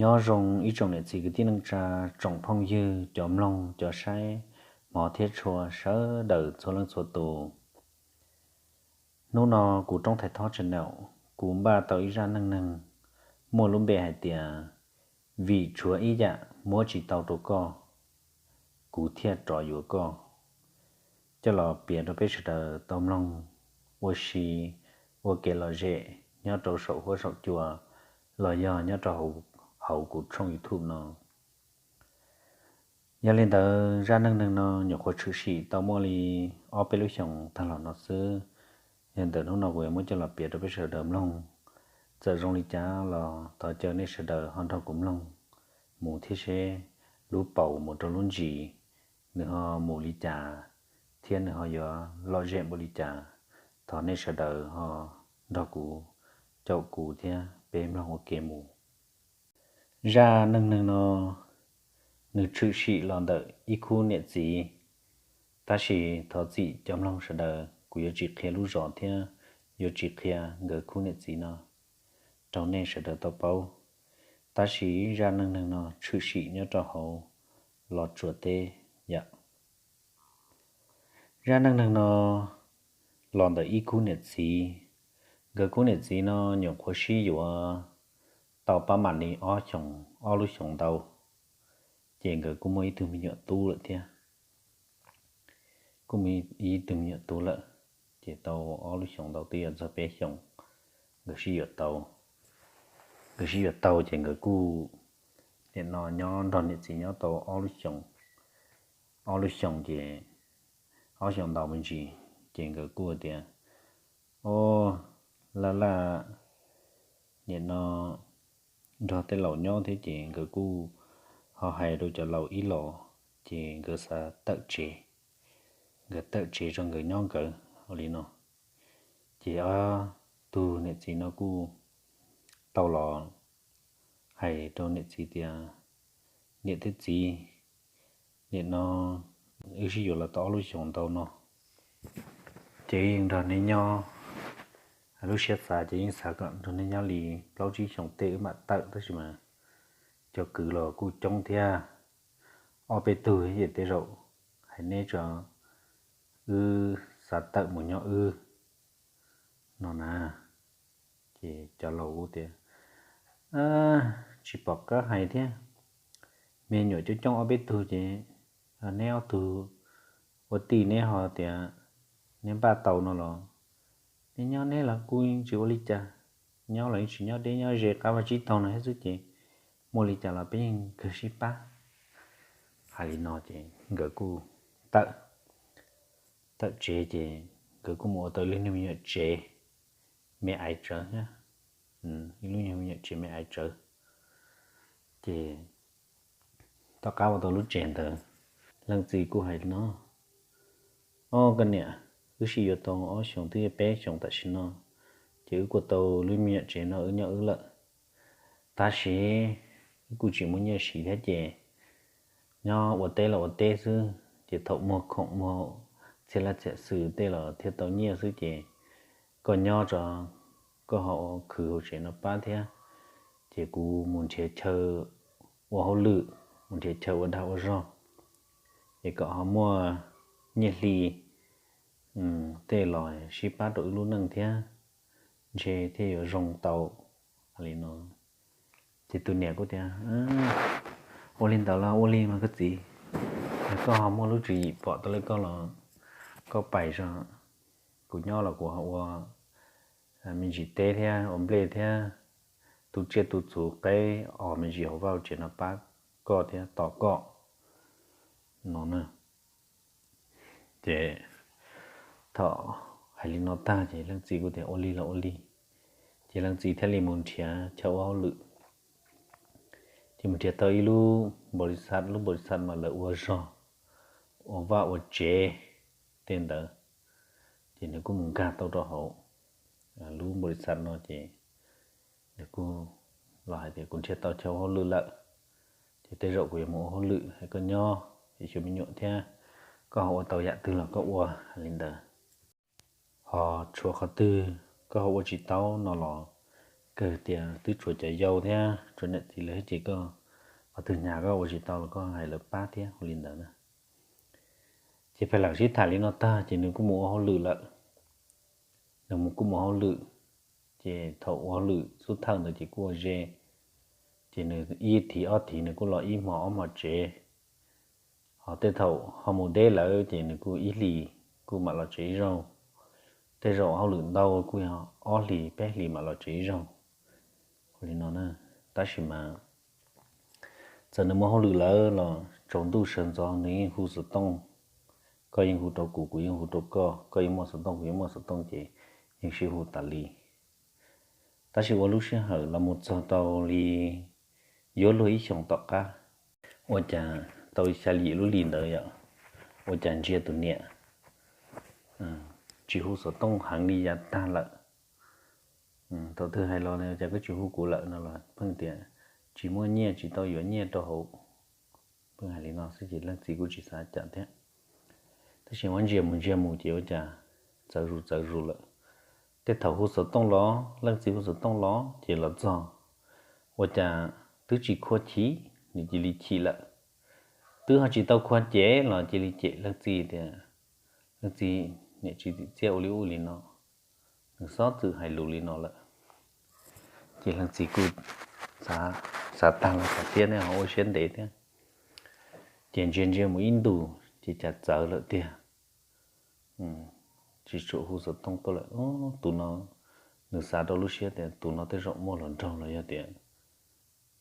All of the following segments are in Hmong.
Nyob zoo ib tsoom niam txiv kwv tij neej tsa, tsoom phooj ywg, cov mloog cov saib, hmov thiab tshua sawv daws txhua leej txhua tus. Hnub no kuv Roob Thaiv Thob channel, kuv npaj tau ib zaj neej neeg muaj lub npe hais tias, vim tshuav ib yam muab tsis tau rau koj, kuv thiaj rov yuav koj, coj los piav rau peb sawv daws tau mloog ua si, ua kev lom zem nyob rau saum huab saum cua los yog nyob rau hauv kuv tshooj YouTube no. Yog li ntawd, zaj neej neeg no nyuam qhuav tshwm sim tau muaj li ob peb lub xyoos tag los no xwb. Yog li ntawd, hnub no kuv yuav muab coj los piav rau peb sawv daws mloog. Txawm zoo li cas los thov caw nej sawv daws ho nrog kuv mloog mus thiab seb lub paus mus rau lub ntsis nws ho mus li cas thiab nws ho yuav lom zem npaum li cas. Thov nej sawv daws ho nrog kuv, caum kuv thiab peb mloog ua ke mus. Zaj neej neeg no nws tshwm sim los ntawm ib khub niam txiv, tab sis thov txim cov mloog sawv daws, kuv yuav tsis qhia lub zos thiab yuav tsis qhia nkawd khub niam txiv no rau nej sawv daws tau paub. Tab sis zaj neej neeg no tshwm sim nyob rau hauv Los Tsuas teb yam. Zaj neej neeg no los ntawm ib khub niam txiv. Nkawd khub niam txiv no nyuam qhuav sib yuav tau pab mam li ob xyoos, ob lub xyoos ntau, ces nkawd kuj muaj ib tug me nyuam tub lawm thiab. Kuj muaj ib tug me nyuam tub lawm, ces tau ob lub xyoos ntau, twb yuav txog peb xyoos nkawd sib yuav tau. Nkawd sib yuav tau ces nkawd kuj nim no nyob nrog niam txiv nyob tau ob lub xyoos. Ob lub xyoos ces, ob xyoos ntau me ntsis, ces nkawd kuj tias, o, laj laj nim no nrog tej laus nyob thiab ces nkawd kuj ho hais rau cov laus ib los, ces nkawd xav tawm tsev, nkawd tawm tsev tso nkawd nyob nkawd ua li no. Ces ob tug niam txiv no kuj tau los hais rau niam txiv tias, niam thiab txiv, nim no wb sib yuav los tau ob lub xyoos ntau no, ces yeej nrog neb nyob, lub siab xav ces yeej xav kom nrog neb nyob li plaub tsib xyoos tej wb mam tawm, tab sis mas cov kwv los kuj coob thiab, ob peb tug ces tej zaum hais neb tso, wb xav tawm mus nyob wb no na. Ces cov laus kuj tias, tsis pom qab hais thiab, me nyuam coob coob ob peb tug ces neb ob tug ua tij neb ho tias neb npaj tau no los, neb nyob neb los kuj tsis ua li cas, nyob los yeej tsis nyob deb nyob ze qab vaj tsib taug no thiab xwb ces muaj li cas los peb yeej kawg sib pab. Hais li no ces nkawd kuj tawm, tawm tsev ces nkawd kuj mus ua tau ib lub niag me nyuam tsev me aiv tsawv thiab, ib lub niag me nyuam tsev me aiv tsawv. Ces tom qab ua tau lub tsev ntawd, leej txiv kuj hais li no, o koj niam, wb sib yuav tau ob xyoos twb yog peb xyoos tam sim no, ces wb kuj tau lub me nyuam tsev no wb nyob wb lawm. Tab sis wb kuj tsis muaj nyiaj siv thiab ces nyob ua teb los ua teb xwb, ces thaum muag khoom muag txhia laj txhia xwm tej los thiaj tau nyiaj xwb ces koj nyob tso, koj ho ua khwv hauv tsev no pab thiab, ces kuv mus nrhiav chaw ua hauj lwm, mus nrhiav chaw ua dag ua zog, es kom ho muaj nyiaj hli tej los sib pab rau wb lub neej thiab, ntshe thiaj yuav zoo tau li no. Ces tus niam kuj tias, ua li ntawd los ua li mas koj txiv, koj ho muaj lub tswv yim pom tau li koj los koj pais zog, kuv nyob los kuv ho ua me ntsis teb thiab ua nplej thiab tu tsiaj tu txhu qeb os me ntsis hauv vaj tsev no pab koj thiab tos koj no na. Ces thaum hais li no tag ces leej txiv kuj tias ua li los ua li. Ces leej txiv thiaj li mus nrhiav chaw ua hauj lwm. Ces mus nrhiav tau ib lub npaum li xav, lub npaum li xav mas lawv ua zog, ua vaj ua tsev tej ntawd. Ces nws kuj mus nkag tau rau hauv lub npaum li xav no ces nws kuj los hais tias kuv nrhiav tau chaw ua hauj lwm lawm, ces tej zaum kuv yuav mus ua hauj lwm es koj nyob es xyuas me nyuam thiab koj ho ua tau yam twg los koj ua li ntawd. Ho tshuav qhov twg koj ho ua tsis tau no los kawg tias twb tshuav cov yau thiab tshuav niam txiv lawm ces koj qhov twg hnyav koj ua tsis tau los koj hais lawv pab thiab ua li ntawd na. Ces pheej lam sib tham li no tag ces nws kuj mus ua hauj lwm lawm. Nws kuj mus hauj lwm, ces thaum ua hauj lwm xub thawj ntawd ces kuj ua ze, ces nws ib thiv ob thiv nws kuj los ib hmos ob hmos tsev. Ho tej thaum ho mus deb lawm ces nws kuj ib hlis kuj mam los tsev ib zaug. Tej zaum hauj lwm ntau kuj yog ob hlis peb hlis mam los tsev ib zaug. Ua li no na, tab sis mas txawm nws muaj hauj lwm lawm los tsaus ntuj sawv ntxov nws yeej hu xov tooj, koj yeej hu rau kuv, kuv yeej hu rau koj, koj yeej muaj xov tooj kuv yeej muaj xov tooj ces yeej sib hu tas li. Tab sis ua lub sij hawm los mus txog tau li yuav luag ib xyoos tom qab, ua cas tau xya li yim lub hlis ntawd yom, ua cas ntsia tus niam tsis hu xov tooj heev li yav tag lawm. Thaum twg hais los cas koj tsis hu kuv lawm no los pheej tias tsis muaj nyiaj tsis tau yuav nyiaj rau hauv. Pheej hais li no xwb ces leej txiv kuj tsis xav cas thiab. Tab sis muab ntsia mus ntsia mus ces ua cas txawv zus txawv zus lawm. Tej thaum hu xov tooj los leej txiv hu xov tooj los ces los txog ua cas twb tsis khua chim nws cia li chim lawm. Twb ho tsis tau khua ces los cia li cem leej txiv tias leej txiv niam tsis txim txiaj ua li ub li no, nws xob txwm hais lus li no lawm. Ces leej txiv kuj xav tag los xav thiab ne ho ua siab ntev thiab. Ces ntsia ntsia mus ib ntus ces cas txawv lawm tiag, tsis tshua hu xov tooj tuaj lawm. Tus no, nws xav rau lub siab tias tus no tej zaum muaj hluas nraug los yog tias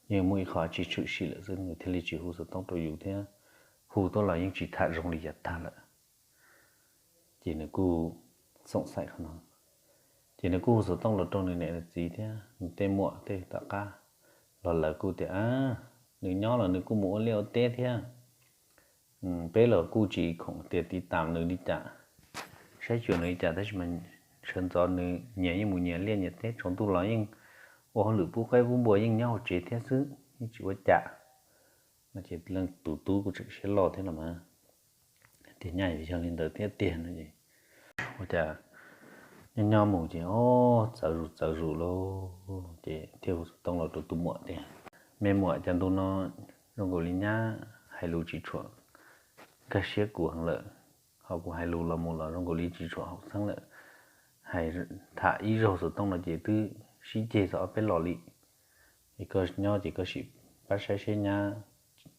yeej muaj ib qho tsis tshwm sim lawm xwb nws thiaj li tsis hu xov tooj rau yus thiab, hu tuaj los yeej tsis tham zoo li yav tag lawm. Ces nws kuj xoom xaim qhov no, ces nws kuj hu xov tooj los rau nws niam nws txiv thiab nws tej muam tej tom qab los lawv kuj tias nws nyob los nws kuj mus ua liaj ua teb thiab. Peb los kuj tsis khoom tias tiv tam nws li cas, saib xyuas nws li cas tab sis mas sawv ntxov nws nyias yeej mus nyias liaj nyias teb tsaus ntuj los yeej ua hauj lwm pub qaib pub npua yeej nyob hauv tsev thiab xwb yeej tsis ua cas. No ces leej tus tub kuj tseem siab loj thiab los mas tias nyaj yuav yog li ntawd thiab tiag no es ua cas nyob nyob mus ces o txawv zus txawv zus lauj ces thiaj hu xov tooj los rau tus muam tias me muam cas ntu no zoo nkaus li nyab hais lus tsis tshua nkag siab kuv heev lawm, ho kuv hais lus los mus los zoo nkaus li tsis tshua haum xeeb lawm. Hais tham ib zaug xov tooj no ces twb sib ceg txog ob peb los li. Es koj nyob ces koj sim pab saib seb nyab,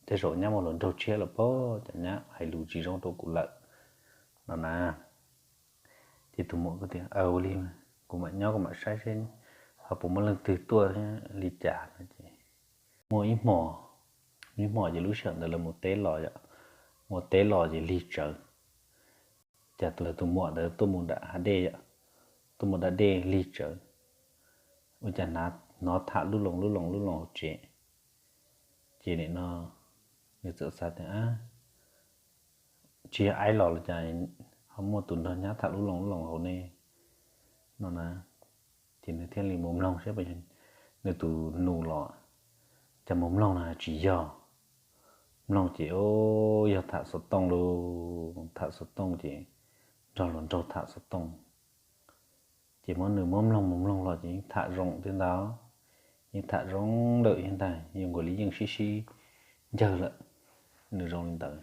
tej zaum nyab muaj hluas nraug tshiab los pab cov nyab hais lus tsis zoo rau kuv lawm no na. Ces tus muam kuj tias aw ua li, kuv mam nyob kuv mam saib seb ho puas muaj leej twg tuaj li cas no ces muaj ib hmo, ib hmo ces lub sij hawm ntawd lawv mus teb los yom, mus teb los ces lig tsawv, cas lawv tus muam ntawd tuaj mus nram hav dej yom, tuaj mus da dej lig tsawv, ua cas hnov tham lub loo lub loo lub loo hauv tsev. Ces nim no nws txawm xav tias tsis yog aib los los cas ho muaj tus nrog nyab tham lub loo lub loo hauv ne no na. Ces nws thiaj li mus mloog saib nws tus nus los, cas mus mloog no tsis yog, mloog ces o yog tham xov tooj lauj, tham xov tooj ces nrog hluas nraug tham xov tooj. Ces muab nws muab mloog mus mloog los ces yeej tham zoo thiab ntag, yeej tham zoo lawm thiab ntag, zoo nkaus li yeej sib sib ncawg lawm, nws zoo li ntawd.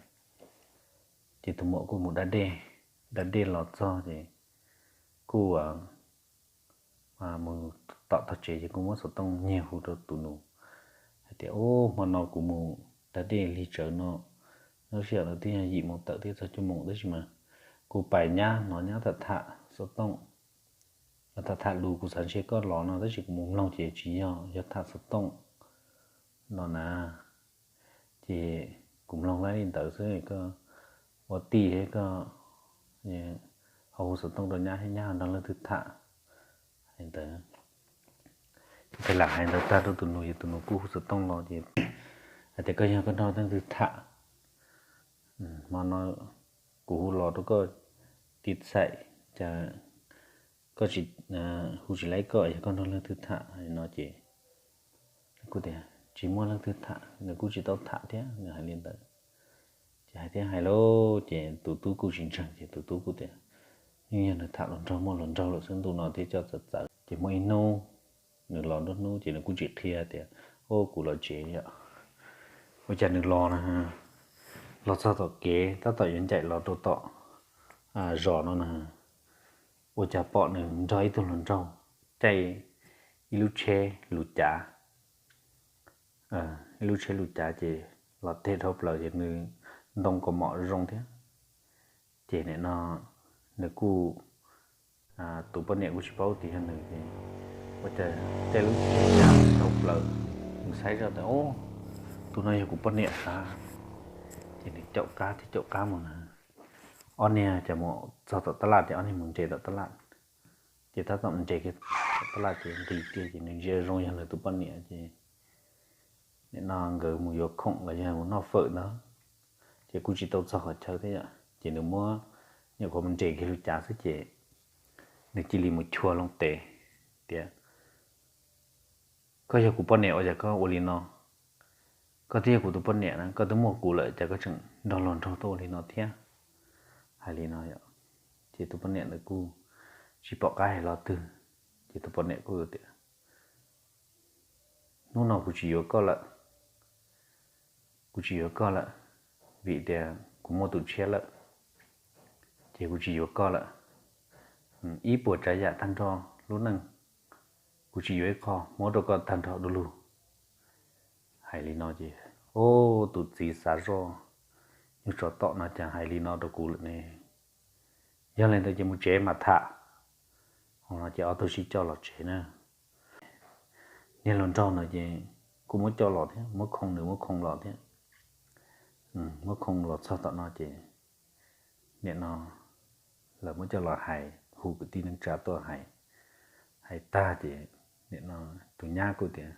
Ces tus muam kuj mus da dej, da dej los txog ces kuj mus tom tog tsev ces kuj muab xov tooj nyiag hu rau tus nus hais tias ub hmo no kuv mus da dej lig tsawv no, lub sij hawm ntawd twb yog yim moos tawm thiab txog cuaj moos tab sis mas kuv pais nyab hnov nyab tham tham xov tooj, tham tham lus kuv xav ntshe koj los no tab sis kuv mus mloog ces tsis yog, yog tham xov tooj no na. Ces kuv mloog laib li ntawd xwb, koj ua tij thiab koj ho hu xov tooj rau nyab thiab nyab ho nrog leej twg tham hais ntawd. Ces lam hais ntawd tag rau tus nus ces tus nus kuj hu xov tooj los ces hais tias koj yog koj nrog leej twg tham, hmo no kuv hu los rau koj tiv txhais, cas koj tsis, hu tsis laib koj, yog koj nrog leej twg tham no ces kuj tias tsis muaj leej twg tham, nws kuj tsis tau tham thiab, nws hais li ntawd. Ces hais thiab hais lauj ces tus tub kuj tsis ntseeg ces tus tub kuj tias yeej yog nws tham hluas nraug muaj hluas nraug lawm xwb, ntu no thiaj coj txawv txawv. Ces muaj ib hnub Nws los nruab hnub ces nws kuj tsis qhia tias, o, kuv los tsev yom. Ua cas nws los na, los txog tom kev tab tom yuav ncaim los rau tom zos no na, ua cas pom nws nrog ib tug hluas nraug caij ib lub tsheb lus cav, ib lub tsheb lus cav ces los teg dhau plaws ces nws ntoo kaus mom zoo thiab. Ces nim no nws kuj, tus poj niam kuj tsis paub tias yog nws ces ua cas caij lub tsheb cav dhau plaws, nws saib zoj tas, o, tus no yog kuv poj niam sav. Ces nws caum qab thiab caum qab mus na, ob niag ces mus txog tom taj laj ces ob niag mus nres tom taj laj. Ces tab tom nres kiag tom taj laj ces nqis kiag ces nws ntsia zoo yog nws tus poj niam ces nim no nkawd mus yuav khoom los yog mus noj fawm ntawd, ces kuj tsis tau txog qhov chaw thiab yom, ces nws muab, nyuam qhuav mus nres kiag lub cav xwb ces nws cia li mus chua loo tes tias, koj yog kuv poj niam ua cas koj ua li no? Koj twb yog kuv tus poj niam na, koj twb muaj kuv lawm cas koj tseem nrog luag nraug tuaj ua li no thiab? Hais li no yom, ces tus poj niam ntawd kuj tsis pom qab hais lo twg, ces tus poj niam kuj tias, hnub no kuv tsis yuav koj lawm, kuv tsis yuav koj lawm, vim tias kuv muaj tus tshiab lawm, ces kuv tsis yuav koj lawm. Ib puas tsav yam tag nrho lub neej, kuv tsis yuav ib qho, muab rau koj tag nrho du lug. Hais li no ces, o, tus txiv xav zoj, nyuag tsov tom no cas hais li no rau kuv lawm ne? Yog li ntawd ces mus tsev mam tham. Ho no ces ob tug sib coj los tsev na. Niag hluas nraug no ces kuj muab coj los thiab, muab khoo nws muab khoo los thiab, muab khoo los txog tom no ces nim no lawv muab coj los hais, hu kwv tij neej tsa tuaj hais. Hais tag ces nim no tus nyab kuj tias,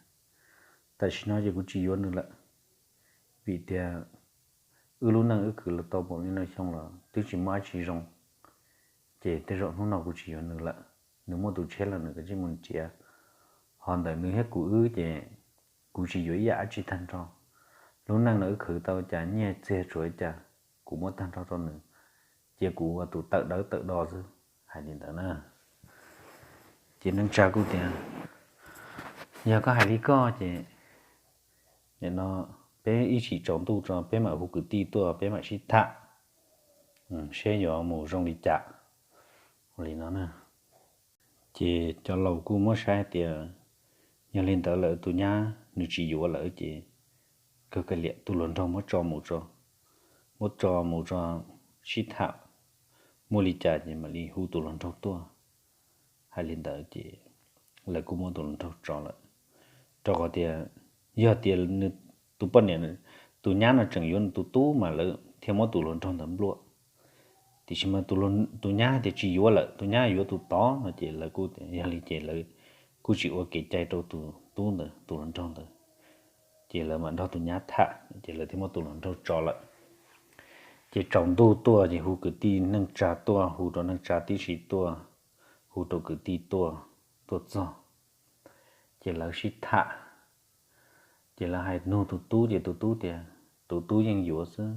tam sim no ces kuv tsis yuav nws lawm, vim tias wb lub neej wb khwv los tau npaum li no xyoo los twb tsis muaj dab tsi zoo. Ces tej zaum hnub no kuv tsis yuav nws lawm, nws muaj tus tshiab lawm nws kav tsij mus nrhiav. Ho ntawm nws thiab kuv wb ces kuv tsis yuav ib yam dab tsi tag nrho. Lub neej no wb khwv tau cas nyiaj txiag tsuav cas kuv muab tag nrho rau nws, cia kuv ua tus tawm dawb tawm do xwb. Hais li ntawd na. Ces neej tsa kuj tias, yog koj hais li koj ces nim no peb ib chim tsaus ntuj tso peb mam hu kwv tij tuaj peb mam sib tham seb yuav mus zoo li cas. Ua li no na. Ces cov laus kuj muab saib tias yog li ntawd lawm tus nyab nws tsis yuav lawm ces kawg ka liam tus hluas nraug muab tso mus tso, muab tso mus tso sib tham, muaj li cas ces mam li hu tus hluas nraug tuaj. Hais li ntawd ces lawv kuj muab tus hluas nraug tso lawm, rau qhov tias yog tias nws tus poj niam, tus nyab no tseem yuav nws tus tub mas lawv thiaj muab tus hluas nraug ntawd nplua. Tiam sis mas tus nyab tias tsis yuav lawm, tus nyab yuav tus tod no ces lawv kuj, yog li ces lawv kuj tsis ua kev cai rau tus tub ntawd, tus hluas nraug ntawd, ces lawv mam nrog tus nyab tham ces lawv thiaj muab tus hluas nraug tso lawm. Ces tsaus ntuj tuaj ces hu kwv tij neej tsa tuaj, hu rau neej tsa tib si tuaj, hu rau kwv tij tuaj, tuaj txog ces lawv sib tham. Ces lawv hais nug tus tub ces tus tub tias tus tub yeej yuav xwb,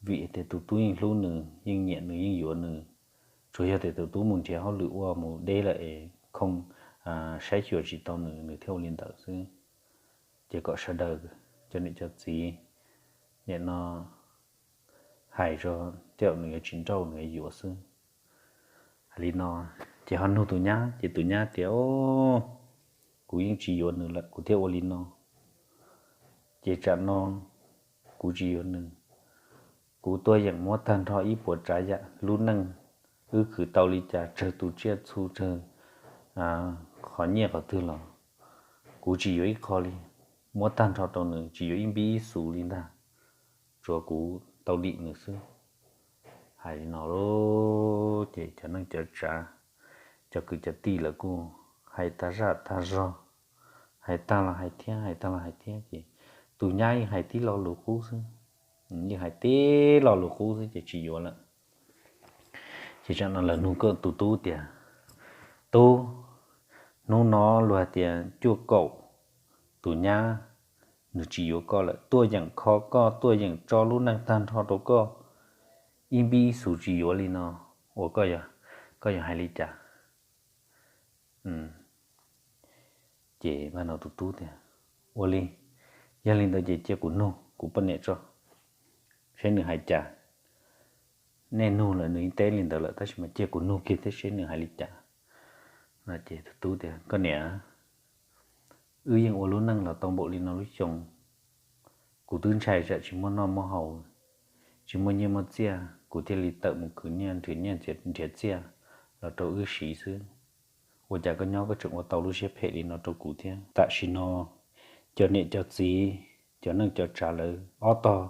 vim tias tus tub yeej hlub nws, yeej nyiam nws, yeej yuav nws. Tsuas yog tias tus tub mus nrhiav hauj lwm ua mus deb lawm es khoo, saib xyuas tsis tau nws, nws thiaj ua li ntawd xwb. Ces kom sawv daws cov niam cov txiv nim no hais tso, tej zaum nws yuav tsis nrauj, nws yuav yuav xwb. Hais li no, ces ho nug tus nyab ces tus nyab tias, o, kuv yeej tsis yuav nws lawm kuv thiaj ua li no. Ces tsam no kuv tsis yuav nws, kuv tuaj yeem muab tag nrho ib puas tsav yam lub neej wb khwv tau li cas, tsawg tus tsiaj txhu, tsawg qhov nyiaj qhov twg los kuv tsis yuav ib qho li, muab tag nrho rau nws, tsis yuav ib npib ib xus li ntag, tsuav kuv tau dim nws xwb. Hais li no lawm ces cov neej cov tsav, cov kwv cov tij lawv kuj hais tag zaj tag zog, hais tag los hais thiab, hais tag los hais thiab ces tus nyab yeej hais tib lo lus qub xwb, yeej hais tib lo lus qub xwb ces tsis yuav lawm. Ces tsam no lawv nug koj tus tub tias, tub, hnub no luag hais tias cuaj kaum, tus nyab nws tsis yuav koj lawm, tuaj yeem kho koj, tuaj yeem tso lub neej tag nrho rau koj, ib npib ib xus tsis yuav li no, ua koj yuav hais li cas? Ces vaj no tus tub tias, Ua li, yog li ntawd ces cia kuv nug kuv poj niam tso, seb nws hais cas. Nej nug lawm nws yeej teb li ntawd lawm, tab sis mas cia kuv nug kiag thiab seb nws hais li cas. No ces tus tub tias, Koj niam, wb yeej ua lub neej los tau npaum li no lub xyoo, kuv twb ntshai tsam tsis muaj noj muaj haus, tsis muaj nyiaj muaj txiaj, kuv thiaj li tawm mus khwv nyiaj nrhiav nyiaj nrhiav txiaj los rau wb siv xwb. Ua cas koj nyob koj tseem ua tau lub siab phem li no rau kuv thiab? Tam sim no cov niam cov txiv, cov neej cov tsav lawv ob tog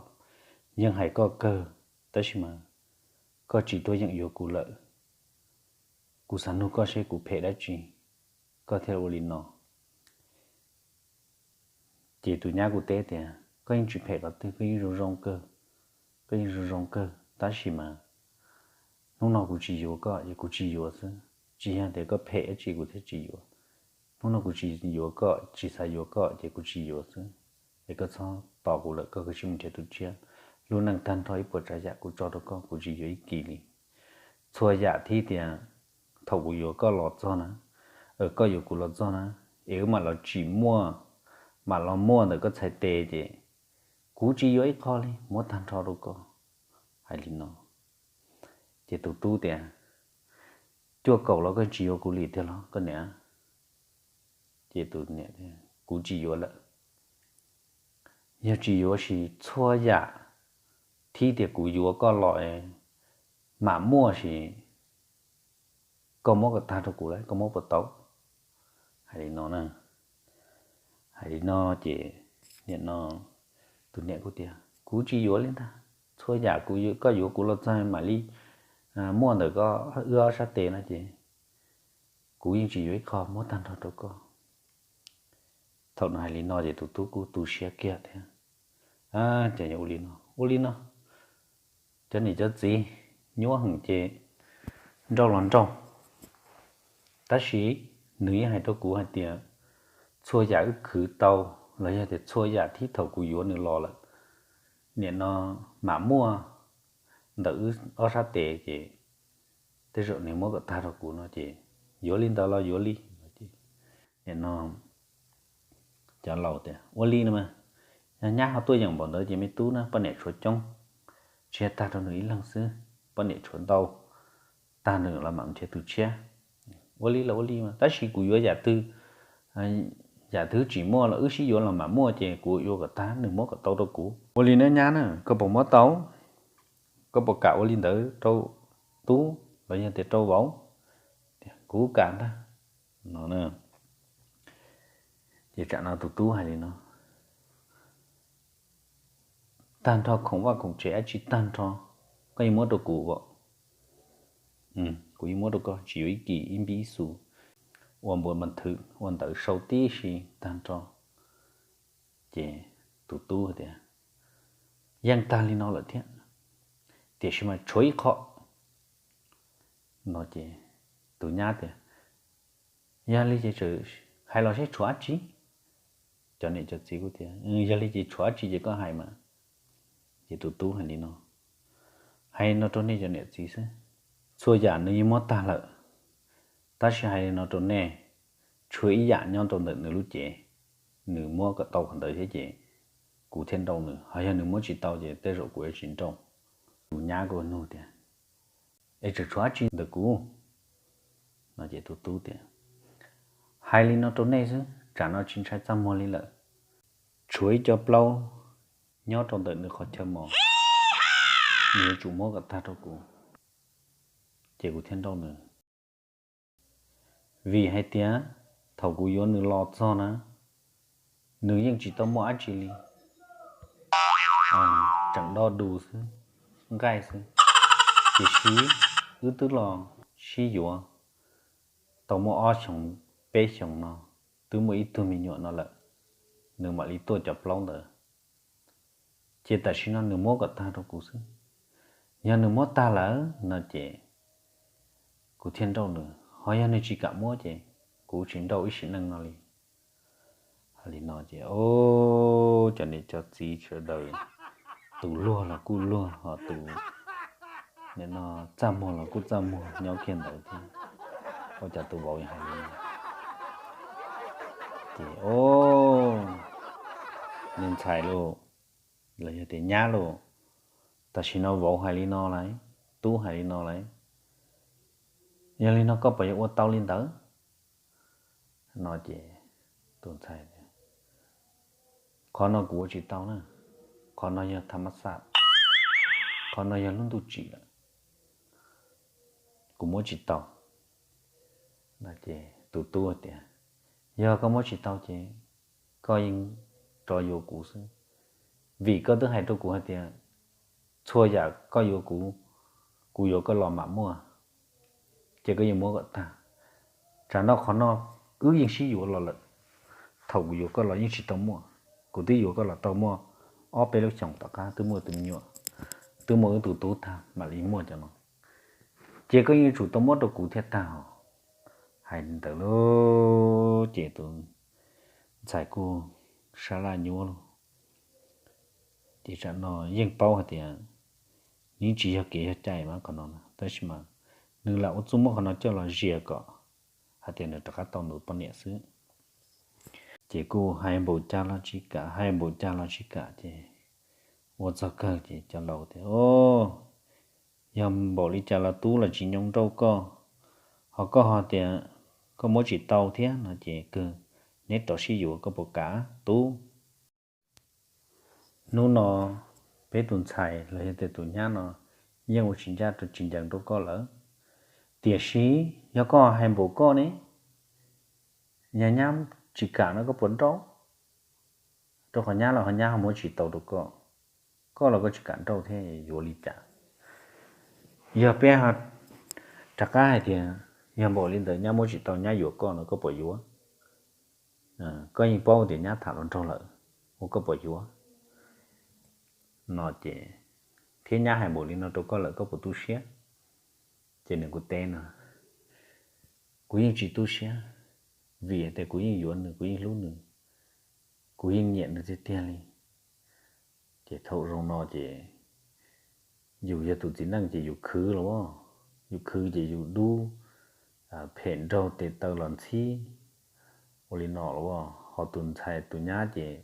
yeej hais koj kawg, tab sis mas koj tsis tuaj yeem yuav kuv lawm. Kuv xav nug koj seb kuv phem dab tsi, koj thiaj ua li no. Ces tus nyab kuj teb tias, Koj yeej tsis phem qhov twg, koj yeej zoo zoo kawg, koj yeej zoo zoo kawg, tab sis mas hnub no kuv tsis yuav koj ces kuv tsis yuav xwb, tsis yog tias koj phem dab tsi kuv thiaj tsis yuav. Hnub no kuv tsis yuav koj, tsis xav yuav koj ces kuv tsis yuav xwb. Es koj txhob tos kuv lawm, koj kav tsij mus nrhiav tus tshiab. Lub neej tag nrho ib puas tsav yam kuv tso rau koj, kuv tsis yuav ib kis li. Txhua yam thib tias thaum kuv yuav koj los txog na, koj yuav kuv los txog na, es wb mam los tsim muaj, mam los muaj ntawm koj txhais tes ces kuv tsis yuav ib qho li, muab tag nrho rau koj. Hais li no ces tus tub tias, Cuaj kaum los koj tsis yuav kuv li tiag los koj niam? Ces tus niam tias, Kuv tsis yuav lawm. Yog tsis yuav sis txhua yam thib tias kuv yuav koj los mam muaj sis koj muab kom tag rau kuv lawm, koj muab puas tau? Hais li no na, hais li no ces nim no tus niam kuj tias, Kuv tsis yuav li ntag, txhua yam koj yuav kuv los txog mam li muaj ntawm koj wb ob sab tes no ces kuv yeej tsis yuav ib qho, muab tag nrho rau koj. Thaum nws hais li no ces tus tub kuj tu siab kiag thiab. Ces ua li no, ua li no, cov niam cov txiv nyuaj heev ces nrauj los nrauj, tab sis nws yeej hais rau kuv hais tias txhua yam wb khwv tau los yog tias txhua yam thib thaum kuv yuav nws los lawm, nim no mam muaj ntawm wb ob sab tes ces tej zaum nws muab kom tag rau kuv no ces yuav li ntawd los yuav li. Nim no cov laus tias ua li no mas, yog nyab ho tuaj yeem npaum ntawd ces me tub na, poj niam tshuav coob, tsis yog tag rau nws ib leeg xwb, poj niam tshuav ntau, tag nws los mam nrhiav tus tshiab. Ua li los ua li mas, tab sis kuv yuav yam twg, yam twg tsis muaj los wb sib yuav los mam muaj ces kuv yuav kom tag nws muab kom tau rau kuv. Ua li na nyab na, koj puas muab tau? Koj puas kam ua li ntawd rau tub los yog tias rau vauv? Kuv kam ntag no. Ces tsam no tus tub hais li no, tag nrho khoom vaj khoom tsev dab tsi tag nrho koj yeej muab rau kuv as. Kuv yeej muab rau koj, tsis yuav ib kis ib npib ib xus. Ua npuas mas thwm ua ntawv sau tib si tag nrho. Ces tus tub tias, yeej tag li no lawm thiab, tiam sis mas tshuav ib qho no ces tus nyab tias, yog li ces hais los seb tshuav dab tsi. Cov niam cov txiv kuj tias, yog li ces tshuav dab tsi ces koj hais mas. Ces tus tub hais li no, hais no rau nej cov niam txiv xwb, txhua yam nws yeej muab tag lawm, tab sis hais li no rau nej, tshuav ib yam nyob rau ntawm nws lub cev, nws muab kom tau qhov ntawd thiab ces kuv thiaj nrauj nws, ho yog nws muab tsis tau ces tej zaum kuv yuav tsis nrauj. Tus nyab kuj nug tias, es tseem tshuav dab tsi ntawm kuv no? Ces tus tub tias, hais li no rau nej xwb, tsam no tsis ntshai txaj muag li lawm, tshuav ib co plaub nyob rau ntawm nws qhov chaw mos, nws yuav tsum muab kom tag rau kuv, ces kuv thiaj nrauj nws. Vim hais tias thaum kuv yuav nws los txog na, nws yeej tsis tau muaj dab tsi li, tseem do dus xwb, nqaij xwb. Tiam sis wb twb los sib yuav tau muaj ob xyoos peb xyoos no, twb muaj ib tug me nyuam no lawm, nws mam li tuaj cov plaub ntawd. Ces tam sim no nws muab kom tag rau kuv xwb. Yog nws muab tag lawm no ces kuv thiaj nrauj nws, ho yog nws tsis kam muab ces kuv tsis nrauj ib sim neej no li. Hais li no ces, o, cov niam cov txiv sawv daws, tus luag los kuj luag, ho tus nim no txaj muag los kuj txaj muag nyob kiag ntawd thiab. Ua cas tus vauv hais li no? Ces o, nws ntxhais lauj, los yog tias nyab lauj, tam sim no vauv hais li no lawm, tub hais li no lawm, yog li no koj puas yuav ua tau li ntawd? No ces tus ntxhais tias, qhov no kuv ua tsis tau na, qhov no yog tha ma xaj, qhov no yog lub ntuj tsim lawm, kuv muab tsis tau. No ces tus tub tias, yog koj muab tsis tau ces koj yeej rov yuav kuv xwb, vim koj twb hais rau kuv hais tias txhua yam koj yuav kuv, kuv yuav koj los mam muaj, ces koj yeej muab kom tag. Tsam no qhov no wb yeej sib yuav los lawm, thaum kuv yuav koj los yeej tsis tau muaj, kuv twb yuav koj los tau muaj ob peb lub xyoos tom qab twb muaj tus me nyuam, twb muaj wb tus tub tag mam li muaj cov no, ces koj yeej yuav tsum tau muab rau kuv thiaj tag os. Hais li ntawd lauj ces tus ntxhais kuj sab laj nyuaj lauj. Ces tsam no yeej paub hais tias nws tsis yog kev yog cai mas qhov no na, tab sis mas nws lam ua txuj muab qhov no coj los zias kom hais tias nws rov qab tau nws poj niam xwb. Ces kuj hais npaum cas los tsis kam, hais npaum cas los tsis kam, ces ua txog kawg ces cov laus tias, o, yog npaum li cas los tub los tsis nyoo nrauj koj, ho koj ho tias koj muab tsis tau thiab no ces kawg neb rov sib yuav, koj puas kam tub? Hnub no peb tus ntxhais los yog tias tus nyab no yeej ua tsis ncaj rau tsis ncees rau koj lawm. Tiam sis yog koj hais npaum koj ne, yog nyab tsis kam no koj puas nrauj? Rau qhov nyab los ho nyab ho muab tsis tau rau koj, koj los koj tsis kam nrauj thiab yuav li cas? Yog peb rov qab hais tias yog npaum li ntawd nyab muab tsis tau nyab yuav koj no koj puas yuav? Koj yeej paub tias nyab tham hluas nraug lawm, ua koj puas yuav? No ces thiab nyab hais npaum li no rau koj lawm koj puas tu siab? Ces nws kuj teb no, kuv yeej tsis tu siab, vim tias kuv yeej yuav nws, kuv yeej hlub nws, kuv yeej nyiam nws tiag tiag li. Ces thaum zoo no ces yus yog tus txiv neej ces yus khwv los, yus khwv ces yus dub phem nraug tes taw los ntxhib ua li no los, ho tus ntxhais tus nyab ces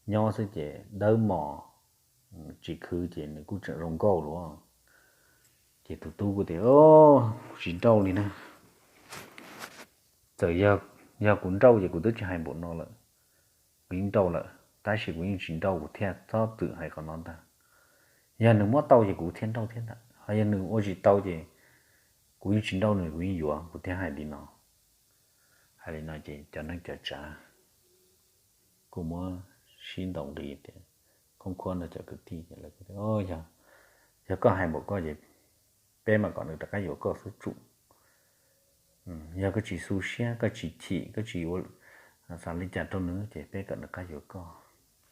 nyob xwb ces dawb mos, tsis khwv ces nws kuj tseem zoo nkauj los. Ces tus tub kuj tias, tsis nrauj li na. Txawm yog kuv nrauj ces kuv twb tsis hais npaum no lawm, kuv yeej nrauj lawm tab sis kuv yeej tsis nrauj, kuv thiaj txhob txwm hais qhov no ntag. Yog nws muab tau ces kuv thiaj nrauj thiab ntag, ho yog nws ua tsis tau ces kuv yeej tsis nrauj nws, kuv yeej yuav, kuv thiaj hais li no. Hais li no ces cov neej cov tsav kuj muab sib ntaus nqi tias, khoob khuab nrog cov kwv tij, yog koj hais npaum koj ces peb mam kom nws rov qab yuav koj xub tsum. Yog koj tsis xu siab, koj tsis chim, koj tsis ua xav li cas rau nws ces peb kom nws rov qab yuav koj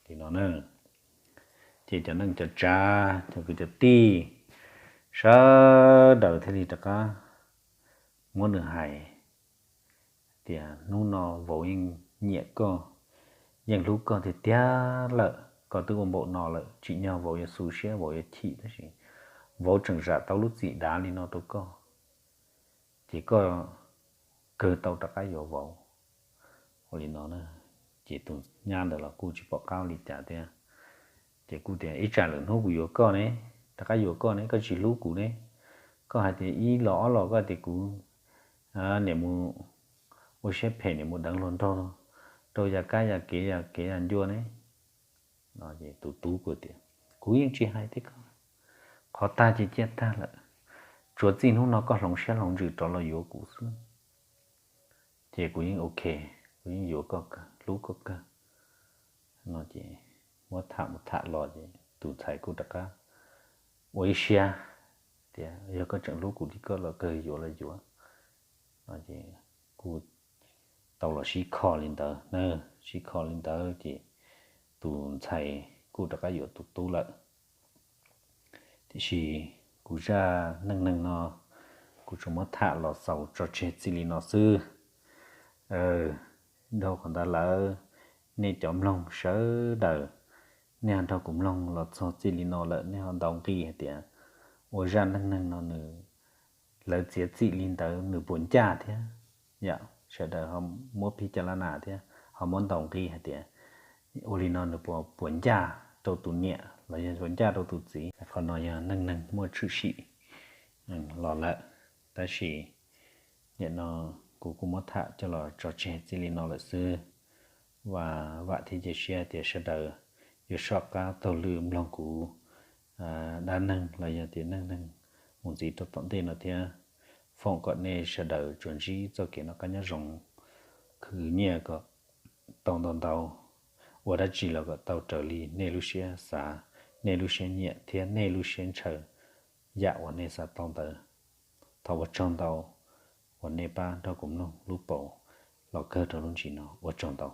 li no na. Ces cov neej cov tsav, cov kwv cov tij sawv daws thiaj li rov qab muab nws hais tias hnub no vauv yeej nyiam koj, yeej hlub koj tiag tiag lawm, koj twb ua npaum no lawm, tsim nyog vauv yuav xu siab, vauv yuav chim, tab sis vauv tseem zam tau lub txim dav li no rau koj, ces koj kawg tau rov qab yuav vauv. Ua li no na, ces tus nyab ntawd los kuj tsis pom qab li cas thiab. Ces kuj tias, ib tsam lwm hnub kuv yuav koj ne, rov qab yuav koj ne, koj tsis hlub kuv ne, koj hais tias ib los ob los koj tias kuv niam mus ua siab phem, niam mus deev hluas nraug, rau ya kab ya kev, ya kev ya ncua ne. Tus tub kuj tias, kuv yeej tsis hais thiab koj, qhov tag ces ciaj tag lawm, tsuav txij hnub no koj hloov siab hloov ntsws rov los yuav kuv xwb, ces kuv yeej ok, kuv yeej yuav koj kawg, hlub koj kawg. No ces muab tham mus tham los ces tus ntxhais kuj rov qab ua ib siab tias yog koj tseem hlub kuv li koj los kawg yuav los yuav. No ces kuj tau los sib kho li ntawd na, sib kho li ntawd ces tus ntxhais kuj rov qab yuav tus tub lawm. Tiam sis kuv zaj neej neeg no kuv tsuas muab tham los xaus tso tseg txij li no xwb. Dhau qhov ntawd lawm, nej cov mloog sawv daws, nej ho nrog kuv mloog los txog txij li no lawm, nej ho ntaus nqi hais tias ua zaj neej neeg no nws, lawv txiav txim li ntawd nws puas ncaj thiab? Yom, sawv daws ho muab phij ca la nas thiab, ho muab ntaus nqi hais tias ua li no nws puas puas ncaj rau tus niam los yog puas ncaj rau tus txiv. Qhov no yog neej neeg muaj tshwm sim los lawm, tab sis nim no kuv kuj muab tham coj los tso tseg txij li no lawm xwb. Vam thiab cia siab tias sawv daws yuav soj qab taug lw mloog kuv dab neeg los yog tias neej neeg mus ntxiv rau tom ntej no thiab. Foom kom nej sawv daws tsuas ntsib txoj kev noj qab nyob zoo, khwv nyiaj kom tau ntau ntau, ua dab tsi los kom tau raws li nej lub siab xav, nej lub siab nyiam thiab nej lub siab ntshaw yam uas nej xav tau ntawd. Thov ua tsaug ntau uas nej pab nrog kuv mloog lub paus los kawg rau lub ntsis no, ua tsaug ntau.